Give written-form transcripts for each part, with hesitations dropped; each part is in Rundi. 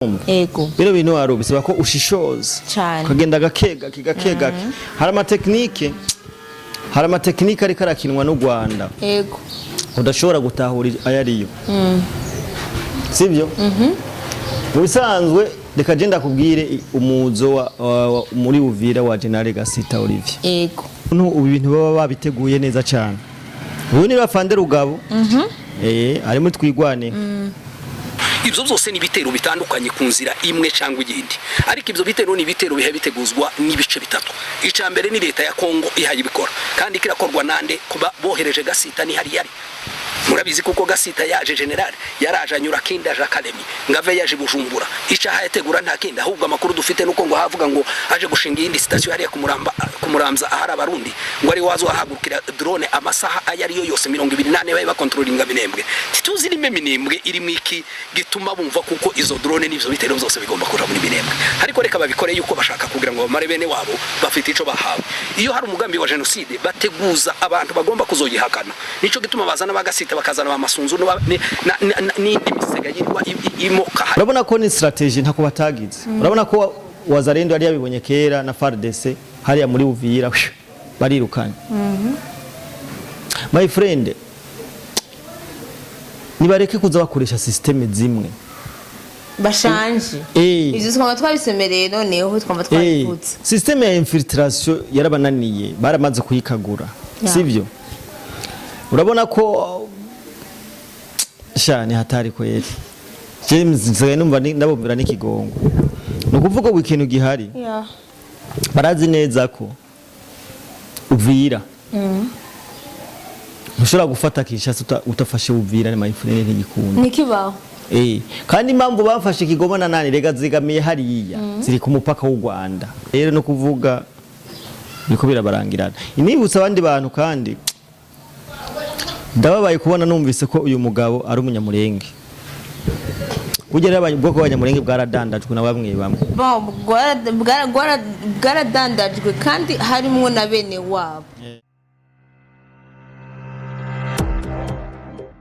Ego. Bino bintu wari bisaba ko ushishoza Cane. ukagenda gake gake gake gake. Hari ama techniques ariko arakinwa n'u Rwanda udashobora gutahura ayo ariyo, sibyo? Mu bisanzwe, reka je ndakubwire umuzo muri Uvira wa General Gasita Olivier. Ubu ibintu baba babiteguye neza cyane. Ubu ni bafande Rugabo, ari muri Twigwane. Ibyo byose ni ibitero bitandukanye ku nzira imwe cyangwa iyindi, ariko ibyo bitero ni ibitero bihe biteguzwa n'ibice bitatu. Icya mbere ni leta ya Kongo ihaye ibikora, kandi kirakorwa nande? Kuba bohereje Gasita ni hari yari murabizi, kuko Gasita yaje, general yaraje anyura kindi, aje Academy ngave yaje Bujumbura. Icyaha yategura nta kindi, ahubwo amakuru dufite nuko ngo havuga ngo aje gushinga iyindi station hariya kumuramba kumuramza ahari Abarundi, ngo ari wazo ahagurukira drone amasaha ayo ariyo yose 24, babe bakontrolinga Minembwe. Tituzi nime Minembwe irimo iki gituma bumva kuko izo drone n'ivyo bitero byose bigomba kuja muri Minembwe, ariko reka babikore yuko bashaka kugira ngo bamare bene wabo bafite ico bahawe. Iyo hari umugambi wa genocide, bateguza abantu bagomba kuzoyihakana. Nico gituma bazana bagasita, bakazana ba Masunzu n'indi misega yirwa imoka. Urabona ko ni stratégie ntako batagize. Urabona ko Wazalendo yari yabibonye kera na FARDC hariya muri Uvira barirukanye. My friend, nibareke kuza bakoresha système zimwe. Bashanje. Ivyo twaba twabisemereye, noneho twaba twabivutse. Système ya infiltration yarabananiye, baramaze kuyikagura. Sivyo? Urabona ko sha ni hatari kweli. James, nsigaye numva ndabumvira n'ikigongo. Ni ukuvuga ngo ikintu gihari, barazi neza ko Uvira ntushobora gufata Kinshasa utafashe Uvira. Ni my friend, ntigikunda. Nikibaho. Kandi impamvu bafashe Kigoma na nani, rega zigamiye hariya, ziri ku mupaka w'u Rwanda. Rero no kuvuga niko birabarangirana. Inibutsa abandi bantu, kandi ndababaye kubona numvise ko uyu mugabo ari Umunyamurenge. Burya rero ubwoko bw'Abanyamurenge bwaradandajwe na bamwe bamwe. Bon, bwaradandajwe kandi harimwo na bene wabo.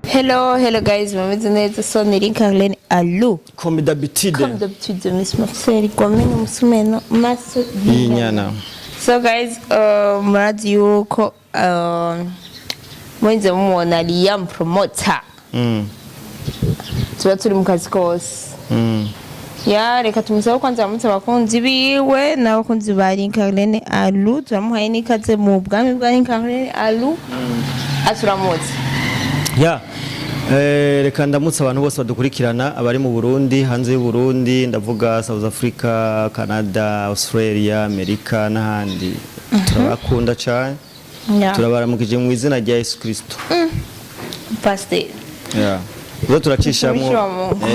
Hello, hello guys, mumeze neza? So ni Carlene Alou. Comme d'habitude. Comme d'habitude, Miss Marcel Gwamene Musumeno Maso. Y'inyana. So guys, murazi yuko mwenze mumubona Liam Promoter. Tuba turi mu kazi kose. Ya, reka tumusabe kwanza aramutse abakunzi biwe n'abakunzi ba Carlene Alou. Turamuhaye n'ikaze mu bwami bwa Carlene Alou. Aturamutse. Ya, reka ndamutse abantu bose badukurikirana, abari mu Burundi, hanze y'u Burundi, ndavuga South Africa, Canada, Australia, Amerika n'ahandi. Turabakunda cyane. Turabaramukije mu izina rya Yesu Kristo. Pastor. Ya. Rero turacishamo Umugisha wa Mungu.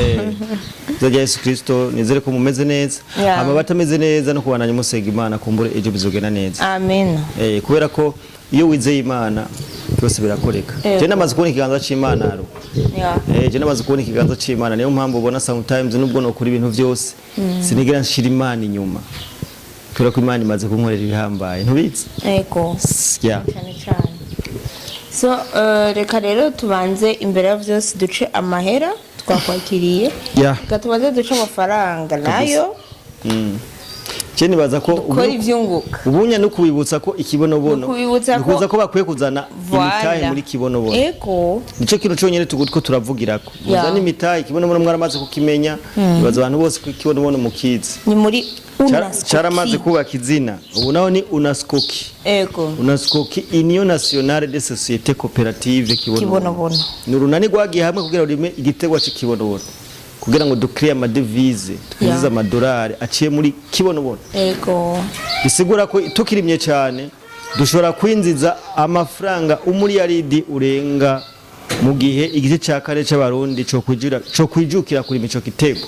Izina rya Yesu Kristo, nizere ko mumeze neza. Hama batameze neza no kubandanya musega Imana, kumbure ejo bizogenda neza. Amen. Kubera ko iyo wizeye Imana byose birakoreka. Je namaze kubona ikiganza c'Imana ro. Je namaze kubona ikiganza c'Imana, niyo mpamvu ubona sometimes nubwo nokora ibintu byose sinigera nshira Imana inyuma. Kubera ko Imana imaze kunkorera ibihambaye, ntubizi? Ego. Yeah. Cyane cyane. So reka rero tubanze imbere ya byose duce amahera twakwakiriye. Reka tubanze duce amafaranga nayo. Je nibaza ko Dukora ivyunguka. Ubunya no kubibutsa ko ikibonobono, Ni ukubibutsa ko- ni ukubibuza ko bakwiye kuzana imitahe muri kibonobono. Nico kintu conyene tugutwo turavugirako. Muzane imitahe, ikibonobono mwaramaze kukimenya. Nibaza abantu bose ko ikibonobono mukizi. Ni muri Unaskoki. Caramaze kubaka izina, ubu naho ni Unaskoki. Unaskoki, Union Nationale des Sociétés Coopératives Kibonobono. Kibonobono. Ni urunani rwagiye hamwe kugira rurime igiterwa c'ikibonobono, kugira ngo dukreye ama devises, twinjize amadolari aciye muri kibonobono. Bisigura ko tukirimye cyane dushobora kwinjiza amafaranga umuriyaridi urenga, mu gihe igice cya kane c'Abarundi co kwijukira kurima ico gitego.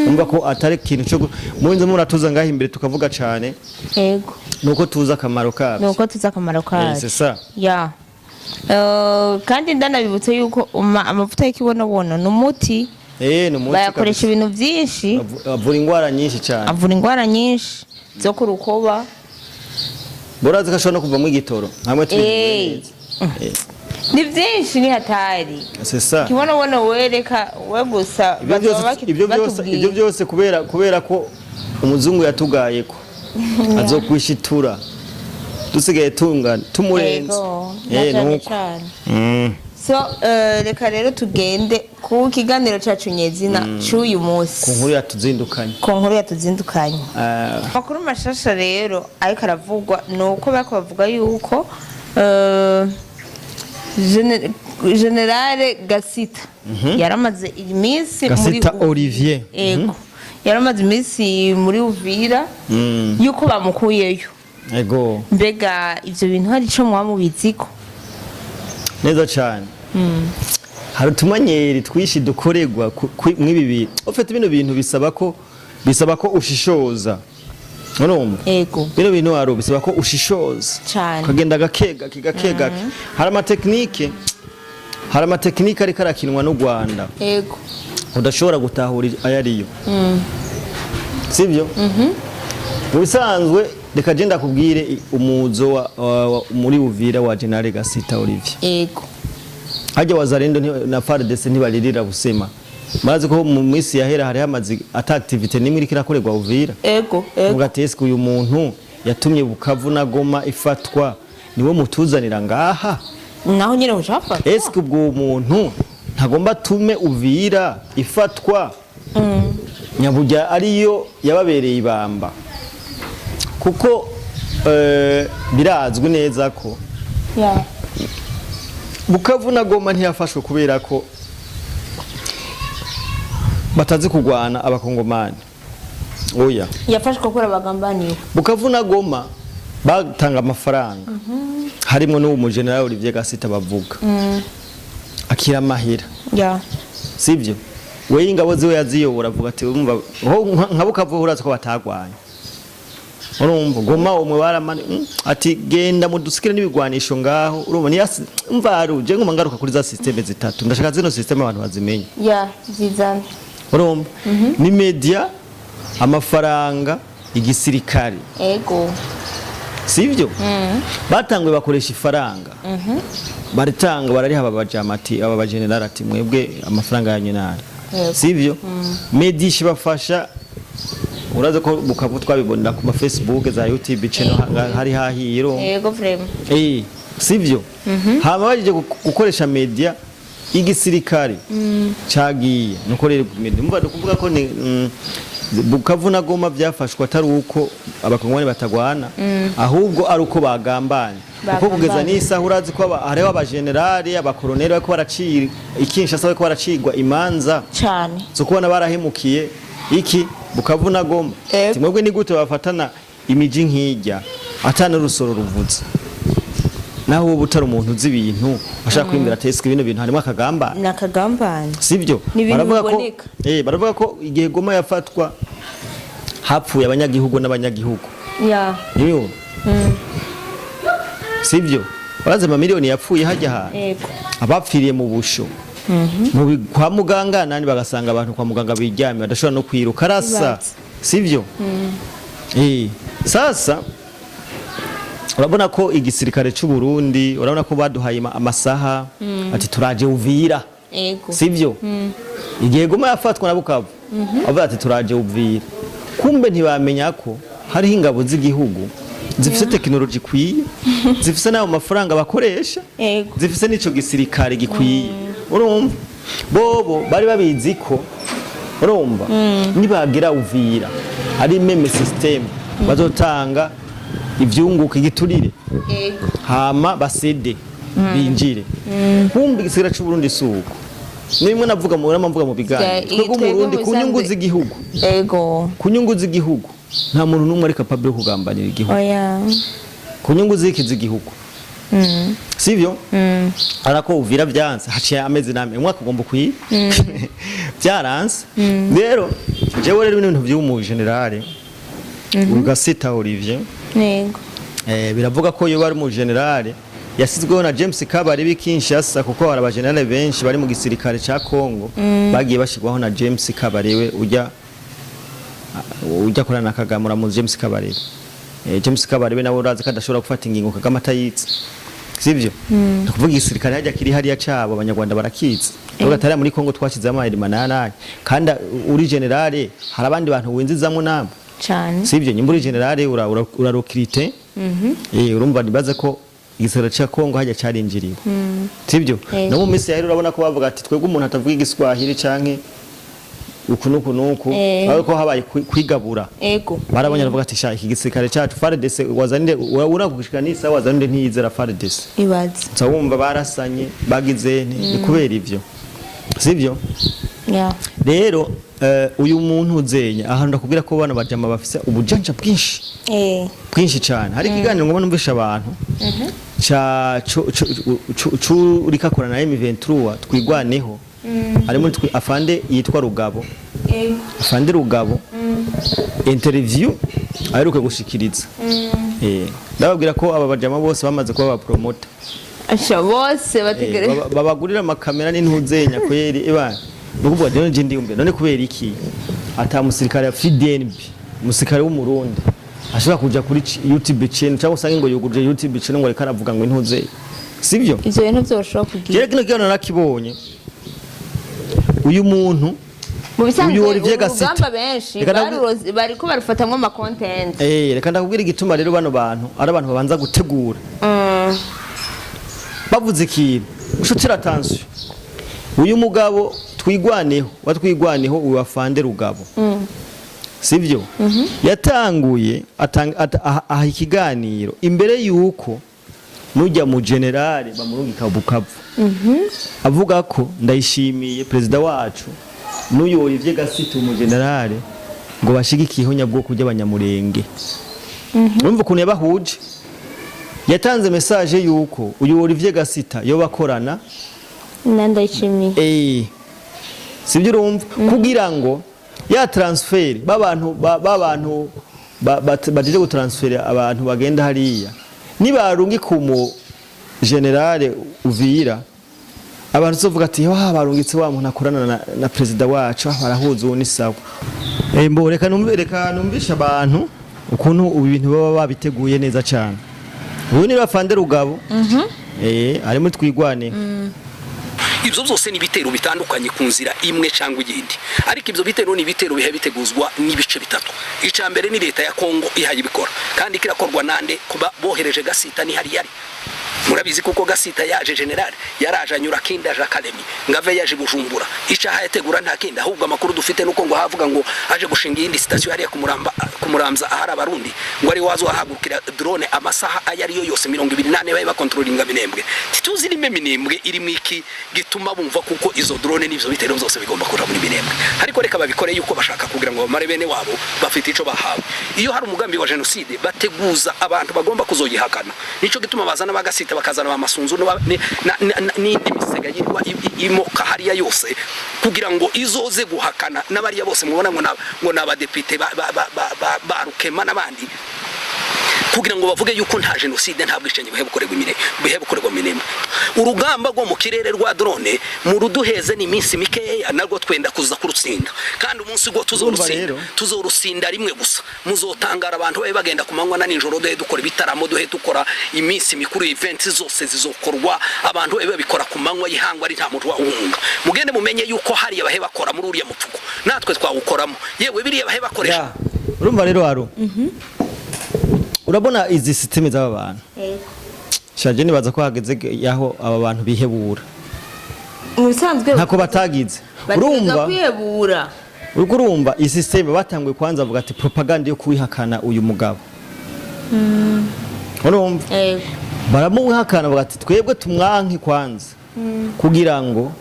Umva ko atari ikintu cyo murinze muratuza ngaho imbere tukavuga cyane. Nuko tuzi akamaro kabyo. Nuko tuzi akamaro kayo. C'est ça. Ya. Kandi ndanabibutse yuko amavuta y'ikibonobono ni umuti. Ni umuti Bayakoresha kabisa. ibintu byinshi. Avura ingwara nyinshi cyane. Avura indwara nyinshi zo ku rukoba. Borazi ko ashobora no kuvamo igitoro hamwe tubivuye neza. Ni byinshi, ni hatari. C'est ça. Kibonobono wereka we gusa. Ibyo bazoba byose, ibyo byose, batubwiye. Ibyo byose kubera ko umuzungu yatugaye ko azokwishitura dusigaye tungana tumurenze. Ego, na cane nuko. cane. So reka rero tugende ku kiganiro cacu nyezina c'uyu munsi. Ku nkuru yatuzindukanye. Ku nkuru yatuzindukanye. Amakuru mashasha rero ariko aravugwa ni uko bariko bavuga yuko Général Gasita yaramaze iminsi muri Gasita Olivier. Ego, yaramaze iminsi muri Uvira, yuko bamukuyeyo. Mbega ivyo bintu hari ico muba mubiziko? Neza cyane. Hari utumanyeri twishi dukorerwa mw'ibi bintu. Ufite bino bintu bisaba ko ushishoza, urumva? Ego. Bino bintu wari bisaba ko ushishoza. Cane. Ukagenda gake gake gake gake. Hari ama technique ariko arakinwa n'u Rwanda udashobora gutahura ayo ariyo, sibyo? Mu bisanzwe, reka je ndakubwire umuzo muri Uvira wa General Gasita Olivier. Hajya Wazalendo na FARDC ntibaririra busema. Murazi ko mu minsi yahera hari hamaze ata activité nimwe iriko irakorerwa Uvira. ego ego Mugateske uyu muntu yatumye Bukavu na Goma ifatwa niwe mutuzanira ngaha? Naho nyine ucafata. Eske ubwo muntu ntagomba atume Uvira ifatwa nyaburya ariyo yababereye ibamba? Kuko birazwi neza ko Bukavu na Goma ntiyafashwe kubera ko batazi kurwana Abakongomani, oya. Yafashwe kubera bagambaniwe. Bukavu na Goma batanga amafaranga, harimo n'uwo mu General Olivier Gasita bavuga akira amahera, sivyo? We ingabo ziwe yaziyobora, avuga ati umva ho nka Bukavu urazi ko batagwanye, urumva? Goma umwe baramani ati genda mudusikire n'ibigwanisho ngaho, urumva? Ni umva aruje ngoma ngaruka kuri za système zitatu. Ndashaka zino système abantu bazimenye. Ya, zizana. Urumva, ni media, amafaranga, igisirikare. Sivyo? Batanguye bakoresha ifaranga, baritanga, barariha aba bajamati, aba bageneral, ati mwebwe amafaranga yanyu nari. Sivyo? Media bafasha, urazi ko Bukavu twabibonera ku ma Facebook, za YouTube channel, hari hahiro. Ego, vraiment. Sivyo? Hama baje gukoresha media, igisirikare cagiye nuko rero media mumva kuvuga ko ni Bukavu na Goma byafashwe atari uko Abakongomani batagwana, ahubwo ari uko bagambanye, kuko kugeza Bagambanye. n'isaha urazi ko hariho abagenerali, abakoroneri bariko baracira ikinshasa, bariko baracigwa imanza zo kubona barahemukiye iki Bukavu na Goma. Ati mwebwe ni gute bafatana imiji nk'ijya atana urusoro ruvuze? Naho wowe utari umuntu uzi ibintu, ashaka kwimbira ati eske bino bintu harimo akagambane? Ni akagambane. Sivyo? Ni ibintu Baravuga ko biboneka. Baravuga ko igihe Goma yafatwa hapfuye abanyagihugu n'abanyagihugu. Niyo, sivyo? Barazi amamiliyoni yapfuye hajya ahantu, abapfiriye mu busho, kwa muganga nani, bagasanga abantu kwa muganga biryamye badashobora no kwiruka arasa. Ibaze. Sivyo? Sasa urabona ko igisirikare cy'u Burundi, urabona ko baduhaye amasaha ati turaje Uvira. Sivyo? Igihe Goma yafatwa na Bukavu, bavuga ati turaje Uvira, kumbe ntibamenya ko hariho ingabo z'igihugu zifise tekinoloji ikwiye, zifise n'ayo mafaranga bakoresha, zifise n'ico gisirikare gikwiye. Urumva, bobo bari babizi ko, urumva, nibagera Uvira ari même système, bazotanga ivyunguka igiturire, hama basede binjire. Kumbe igisirikare c'u Burundi suko nimwe navuga mu nama, mvuga mu biganiro, twebwe twebwe Umurundi mu ku nyungu bisanzwe- z'igihugu, ku nyungu z'igihugu nta muntu n'umwe ari capable yo kugambanira igihugu. Oya. Ku nyungu z'iki z'igihugu, sivyo? Arako Uvira byanse, haciye amezi n'ame, umwaka ugomba kwiba, byaranse. Rero jewe rero ibintu vy'umu general Gasita Olivier, biravuga ko yoba ari mu general yasizweho na James Kabarebe Kinshasa, kuko hari abagenerale benshi bari mu gisirikare ca Congo bagiye bashirwaho na James Kabarebe ujya korana na Kagame. Uramuzi James Kabarebe? James Kabarebe nawe urazi ko adashobora gufata ingingo Kagame atayitse, Sivyo? Ni ukuvuga igisirikare hajya kiri hariya cabo, Abanyarwanda barakizi. Uvuga ati hariya muri Kongo twashize amayeri mananaye, kandi uri général hari abandi bantu winzizamwo nabo. Cyane. Sivyo? Nyimba uri général ura recruter, urumva nibaze ko igisirikare ca Kongo hajya carinjiriwe, sivyo? Yego. No mu minsi yahera urabona ko bavuga ati twebwe umuntu atavuga Igiswahili canke uku nuku nuku, ariko habaye kwigabura. Barabonye, baravuga ati sha, iki gisirikare cacu FARDC wazanire uragushika nisa wazanire ntiyizera FARDC. Ibaze. Nza wumva barasanye bagize nti ni kubera ivyo, sivyo? Yeah. Rero uyu muntu uzenya ahantu ndakubwira ko bana bajama bafise ubujanja bwinshi, bwinshi cyane. Hari ikiganiro ngoma numvisha abantu ca curika na M23 Twigwaneho, harimo afande yitwa Rugabo. Afande Rugabo, interview aheruka gushikiriza, ndababwira ko aba bajama bose bamaze kuba ba promoter. Asha, bose bategereje. Babagurira amakamera n'intuzenya kweri. Eba nukuvuga rero nje ndiyumvira, none kubera iki ata musirikare wa FDNB, umusirikare w'Umurundi, ashobora kuja kuri YouTube channel, cyangwa usange ngo yuguruje YouTube channel, ngo reka aravuga ngo intuze, sivyo? Ivyo bintu byoshobora kugira. Jewe kino kiganiro nakibonye, uyu muntu, Mu bisanzwe, uyu Olivier Gasita. urugamba benshi Reka bariko barufatamwo ama content. Reka ndakubwira igituma rero bano bantu ari abantu babanza gutegura. Bavuze ikintu, ushutira attention, uyu mugabo Twigwaneho, watwigwaneho, uyu afande Rugabo, sivyo? Yatanguye aha ikiganiro imbere yuko nujya mu général bamurungika Bukavu, avuga ko Ndayishimiye perezida wacu n'uyu Olivier Gasita umu général ngo bashigikiye nyabwoko by'Abanyamurenge. Urumva ukuntu yabahuje? Yatanze message yuko uyu Olivier Gasita yo bakorana Na Ndayishimiye. Sibyo? Urumva, kugira ngo ya transfert babantu babantu bajeje gutransfera abantu bagenda hariya, nibarungika umu général Uvira, abantu tuzovuga ati wa barungitse wa muntu akorana na perezida wacu, ah, barahuza, ubu ni sawa. Mbo reka numvisha abantu ukuntu ubu ibintu baba babiteguye neza cyane. Uyu ni Bafande Rugabo, ari muri Twigwane. Ibyo byose ni ibitero bitandukanye ku nzira imwe cyangwa iyindi, ariko ibyo bitero ni ibitero bihe biteguzwa n'ibice bitatu. Icya mbere ni leta ya Kongo ihaye ibikora, kandi kirakorwa nande? Kuba bohereje Gasita ni hari yari murabizi, kuko Gasita yaje, général yaraje anyura Kindaje Academy ngave yaje Bujumbura. Icaha yategura nta kindi, ahubwo amakuru dufite nuko ngo havuga ngo aje gushinga iyindi station hariya kumuramba kumuramza ahari Abarundi, ngo ari wazo ahagurukira drone amasaha ayo ariyo yose 24 baye bakontrolinga Minembwe. Tituzi nime Minembwe iri mu iki gituma bumva kuko izo drone n'ivyo bitero byose bigomba kuja muri Minembwe, ariko reka babikore yuko bashaka kugira ngo bamare bene wabo bafite ico bahawe. Iyo hari umugambi wa genocide, bateguza abantu bagomba kuzoyihakana. Nico gituma bazana bagasita, bakazana ba Masunzu n'indi misega yitwa imoka hariya yose, kugira ngo izoze guhakana n'abariya bose mubona ngo n'abadepite ba Rukema n'abandi, kugira ngo bavuge yuko nta genocide, nta bwicanyi buhe bukorerwa imire buhe bukorerwa Minembwe. Urugamba rwo mu kirere rwa drone mu ruduheze ni iminsi mikeya, narwo twenda kuza kurutsinda, kandi umunsi rwo tuzorutsinda, rero. Tuzorusinda rimwe gusa, muzotangara. Abantu babe bagenda ku manywa na nijoro, duhe dukora ibitaramo, duhe dukora iminsi mikuru, events zose zizokorwa, abantu babe babikora ku manywa y'ihangwa, ari nta muntu wahunga. Mugende mumenye yuko hariya bahe bakora muri uriya mupfuko, natwe twawukoramo. Yewe, biriya bahe bakoresha. Ya. Urumva rero, haro urabona izi système z'aba bantu shaje, nibaza ko hageze yaho aba bantu bihebura. Mu bisanzwe Ntako batagize. bategerezwa Urumva, kwihebura. uriko urumva iyi système batanguye kwanza avuga ati propaganda yo kuwihakana uyu mugabo, urumva? Yego. Baramuhakana, bavuga ati twebwe tumwanke kwanza kugira ngo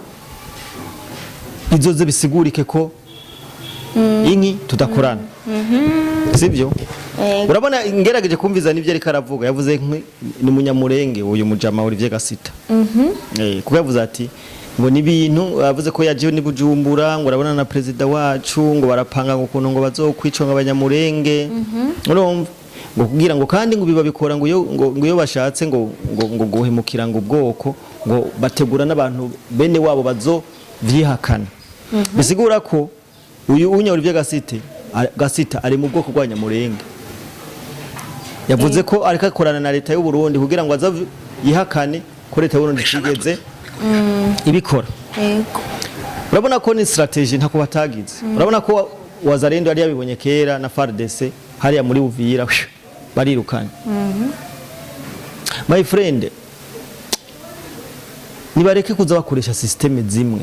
izoze bisigurike ko inki tudakorana, sibyo? Yego. Urabona, ngerageje kumviza n'ibyo ariko aravuga, yavuze ni Munyamurenge uyu mujama Olivier Gasita, kuko yavuze ati ngo ni ibintu yavuze ko yaje ni Bujumbura, ngo arabona na perezida wacu, ngo barapanga ngo ukuntu ngo bazokwica ngo Abanyamurenge, urumva, ngo kugira ngo kandi ngo babikora ngo iyo ngo iyo bashatse ngo guhemukira ngo ubwoko, ngo bategura n'abantu bene wabo bazo vyihakana. Bisigura ko uyu unya Olivier Gasita ari mu bwoko bw'Abanyamurenge. Yavuze ko ariko akorana na leta y'u Burundi kugira ngo aza yihakane ko leta y'Uburundi itigeze ibikora. Urabona ko ni stratégie ntako batagize. Urabona ko Wazalendo yari yabibonye kera na FARDC hariya muri Uvira barirukanye. My friend, nibareke kuza bakoresha système zimwe.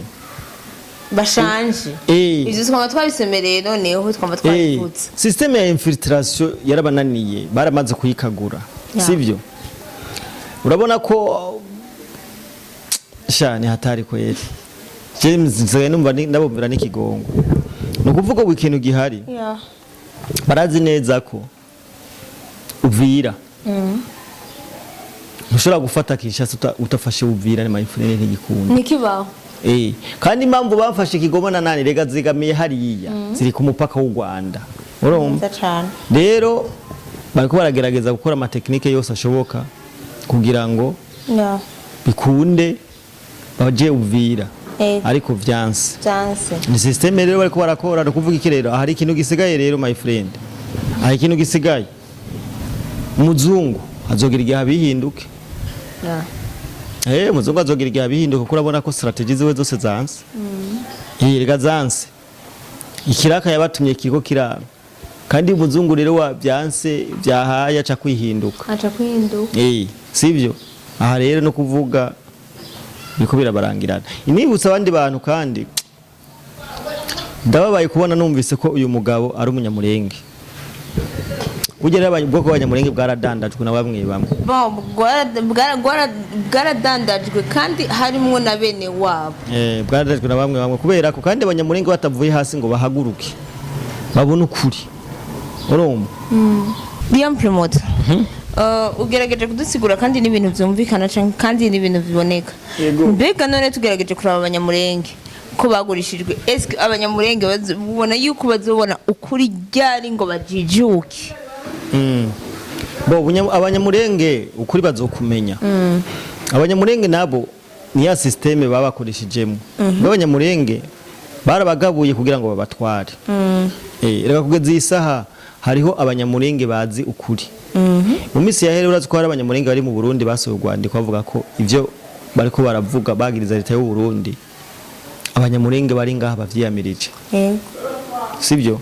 Bashanje. Ivyo twaba twabisemereye, noneho twaba twabivutse. Système ya infiltration yarabananiye, baramaze kuyikagura. Sivyo? Urabona ko sha ni hatari kweli. James, nsigaye numva ndabumvira n'ikigongo. Ni ukuvuga ubu ikintu gihari, barazi neza ko Uvira ntushobora gufata Kinshasa utafashe Uvira. Ni my friend, ntigikunda. Nikibaho. Kandi impamvu bafashe Kigoma na nani, rega zigamiye hariya, ziri ku mupaka w'u Rwanda, urumva? Neza cane. Rero bariko baragerageza gukora ama techniques yose ashoboka kugira ngo bikunde baje Uvira, ariko vyanse. Vyanse. Ni système rero bariko barakora. Ni ukuvuga iki rero? Hari ikintu gisigaye rero, my friend, hari ikintu gisigaye. Umuzungu azogira igihe abihinduke. Umuzungu azogira igihe abihinduke, kuko urabona ko stratégie ziwe zose zanse. Rega zanse. Ikiraka yabatumye kiriko kiraba, kandi umuzungu rero wa byanse byahaye aca kwihinduka. Aca kwihinduka. Sivyo? Aha rero no kuvuga biriko birabarangirana. Inibutsa abandi bantu, kandi ndababaye kubona numvise ko uyu mugabo ari umunyamurenge. Burya rero ubwoko bw'abanyamurenge bwaradandajwe na bamwe bamwe. Bon, bwaradandajwe kandi harimwo na bene wabo. Bwaradandajwe na bamwe bamwe, kubera ko kandi abanyamurenge batavuye hasi ngo bahaguruke babone ukuri, urumva? Liam Promoter, ugerageje kudusigura kandi n'ibintu byumvikana kandi n'ibintu biboneka. Yego. Mbega none tugerageje kuraba abanyamurenge ko bagurishijwe, eske abanyamurenge ubona yuko bazobona ukuri ryari ngo bajijuke? Bo abanyamurenge ukuri bazokumenya. Abanyamurenge nabo ni ya système babakoreshejemo. Abanyamurenge barabagabuye kugira ngo babatware. Reka kugeza iyi saha hariho abanyamurenge bazi ukuri. Mu minsi yahere urazi ko hari abanyamurenge bari mu Burundi basohoye urwandiko bavuga ko ivyo bariko baravuga bagiriza leta y'u Burundi, abanyamurenge bari ngaha bavyiyamirije. Sibyo?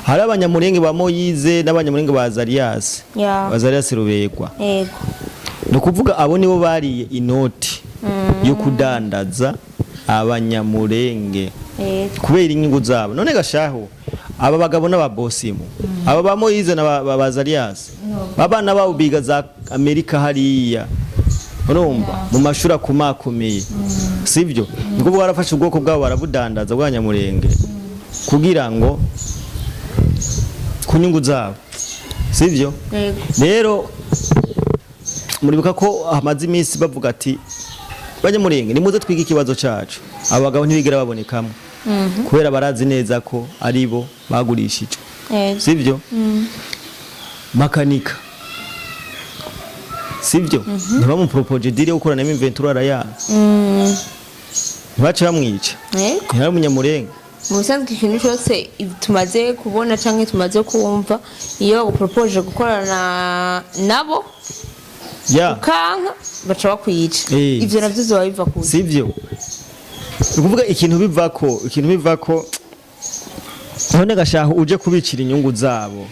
Hari abanyamurenge ba Moyize n'abanyamurenge ba Azarias. Azarias Ruberwa. Ni ukuvuga abo nibo bariye inoti yo kudandaza abanyamurenge kubera inyungu zabo. None gashaho aba bagabo n'ababosimu, aba ba Moyize na ba Azarias, abana babo biga za Amerika hariya, urumva, mu mashuri akomakomeye, sibyo? Ni ukuvuga barafashe ubwoko bwabo barabudandaza bw'abanyamurenge kugira ngo ku nyungu zabo, sibyo? Yego. Rero muribuka ko hamaze iminsi bavuga ati: "Banyamurenge, nimuze twige ikibazo cacu." Abo bagabo ntibigera babonekamo kubera barazi neza ko ari bo bagurishijwe. Sibyo? Makanika, sibyo? Ntibamupropoje deal yo gukorana M23, arayanga, ntibace bamwica? Yego. Ntiyari umunyamurenge? Mu bisanzwe ikintu cyose tumaze kubona cyangwa tumaze kumva, iyo baguporopoje gukorana nabo ukanka, baca bakwica. Ivyo navyo zoba biva ku Sivyo? Ni ukuvuga ikintu bivako none gashaho uje kubicira inyungu zabo,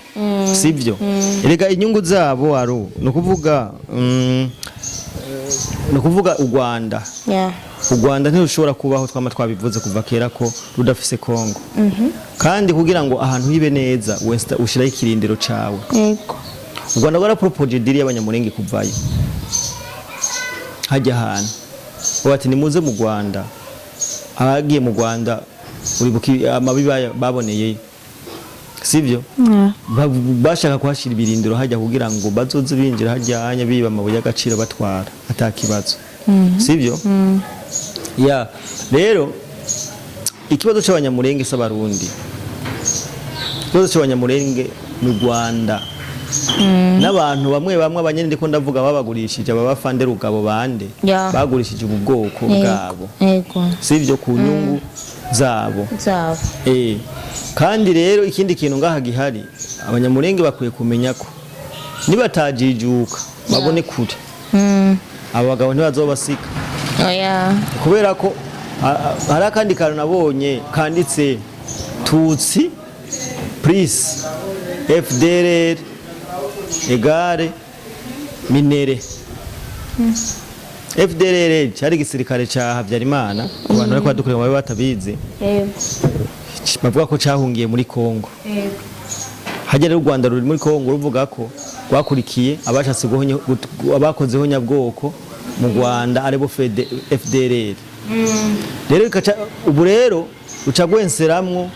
sivyo? Erega inyungu zabo aro ni ukuvuga u Rwanda. U Rwanda ntirushobora kubaho, twama twabivuze kuva kera ko rudafise Kongo. Kandi kugira ngo ahantu hibe neza westa ushiraho ikirindiro cawe. U Rwanda rwarapropoje deal y'abanyamurenge kuvayo hajya ahantu, bati: "Nimuze mu Rwanda." Abagiye mu Rwanda uribuka amabi baboneyeyo, sivyo? Bashaka kuhashira ibirindiro hajya kugira ngo bazoze binjira hajya hanya biba amabuye y'agaciro batwara atakibazo, sivyo? Ya, rero ikibazo c'abanyamurenge si abarundi, ikibazo c'abanyamurenge ni u Rwanda n'abantu bamwe bamwe abanyene ndiko ndavuga babagurishije, aba bafande rugabo bande bagurishije ubu bwoko bwabo, sivyo? Ku nyungu zabo. Zabo. Kandi rero ikindi kintu ngaha gihari, abanyamurenge bakwiye kumenya ko nibatajijuka babone kure. Abo bagabo ntibazobasika. Oya. Kubera ko hari akandi kantu nabonye kanditse Tutsi plus FDLR égale minerai. FDLR cyari igisirikare ca Habyarimana. Ku bantu bariko badukurikira babe batabizi, bavuga ko cahungiye muri Kongo. Hajya rero u Rwanda ruri muri Kongo ruvuga ko rwakurikiye abashatse abakozeho nyabwoko mu Rwanda, aribo FDLR. Rero ubu rero uca gwenseramwo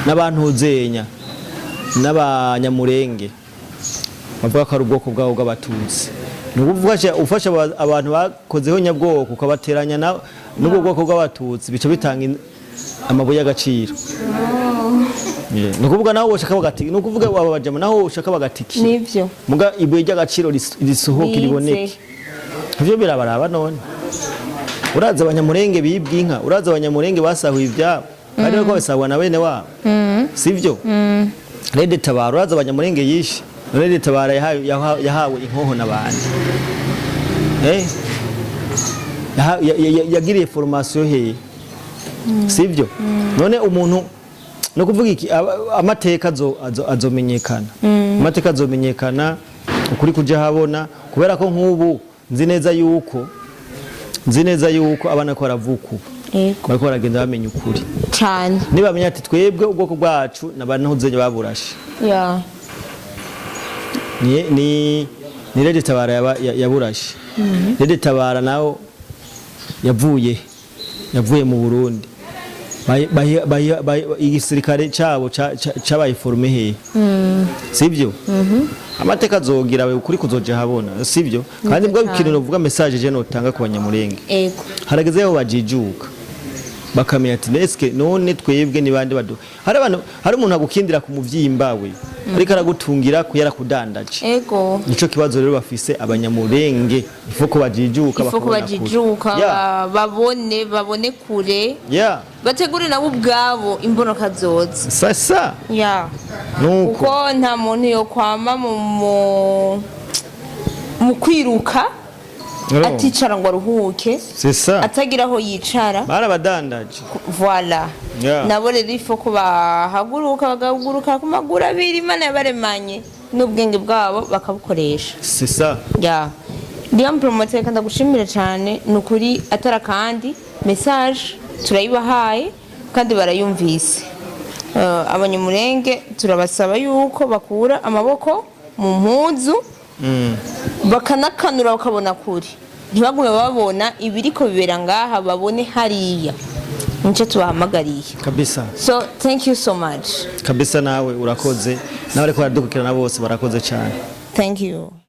n'abantuzenya n'Abanyamurenge bavuga ko ari ubwoko bwabo bw'Abatutsi. Ni ukuvuga ufasha abantu bakozeho nyabwoko ukabateranya n'ubwo bwoko bw'Abatutsi, bica bitanga amabuye y'agaciro. Yeah. Ni ukuvuga naho woshaka bagatiki, ni ukuvuga aba bajama naho woshaka bagatiki, Nivyo. Muga ibuye ry'agaciro risohoke, Rize. riboneke. Ivyo birabaraba. None uraza Abanyamurenge bibwa inka, uraza Abanyamurenge basahuye ivyabo kandi bariko babisahura na bene wabo, sivyo? RED Tabara, uraza Abanyamurenge yishe. RED Tabara yahawe inkoho n'abandi. Yagiriye formation hehe, sivyo? None umuntu no kuvuga iki, amateka azomenyekana, amateka azomenyekana, ukuri kuja habona. Kubera ko nk'ubu nzi neza yuko abana ko baravuka ubu bariko baragenda bamenya ukuri. Cyane. Nibamenya ati twebwe ubwoko bwacu n'abantu baburashe, ni RED Tabara yaburashe. RED Tabara nawo yavuye mu Burundi. Igisirikare cabo cabaye formé hehe, sivyo? Amateka azogira ukuri kuzoja habona, sivyo? Kandi mbwa ikintu novuga, message je notanga ku Banyamurenge, harageze aho bajijuka bakamenya ati neske none twebwe ni bande badu. Hari abantu, hari umuntu agukindira ku muvyimba we ariko aragutungira ku yarakudandaje. Nico kibazo rero bafise Abanyamurenge, ifo ko bajijuka, ifo ko bakabona kure. Bajijuka, babone kure, bategure nabo ubwabo imbonoka zoza. Sasa nuko. Kuko nta muntu yo kwama mu kwiruka aticara ngo aruhuke, C'est ça. atagira aho yicara. Barabadandaje. Voilà. Nabo rero ifo ko bahaguruka, bagahaguruka ku maguru abiri Imana yabaremanye n'ubwenge bwabo bakabukoresha. C'est ça. Ya, Liam Promoter, reka ndagushimire cyane. Ni ukuri atara kandi message turayibahaye kandi barayumvise. Abanyamurenge turabasaba yuko bakura amaboko mu mpuzu, bakanakanura, bakabona kure, ntibagume babona ibiriko bibera ngaha, babone hariya. Nicyo tubahamagariye. Kabisa. So thank you so much. Kabisa, nawe urakoze, nawe ariko baradukurikirana bose barakoze cyane. Thank you.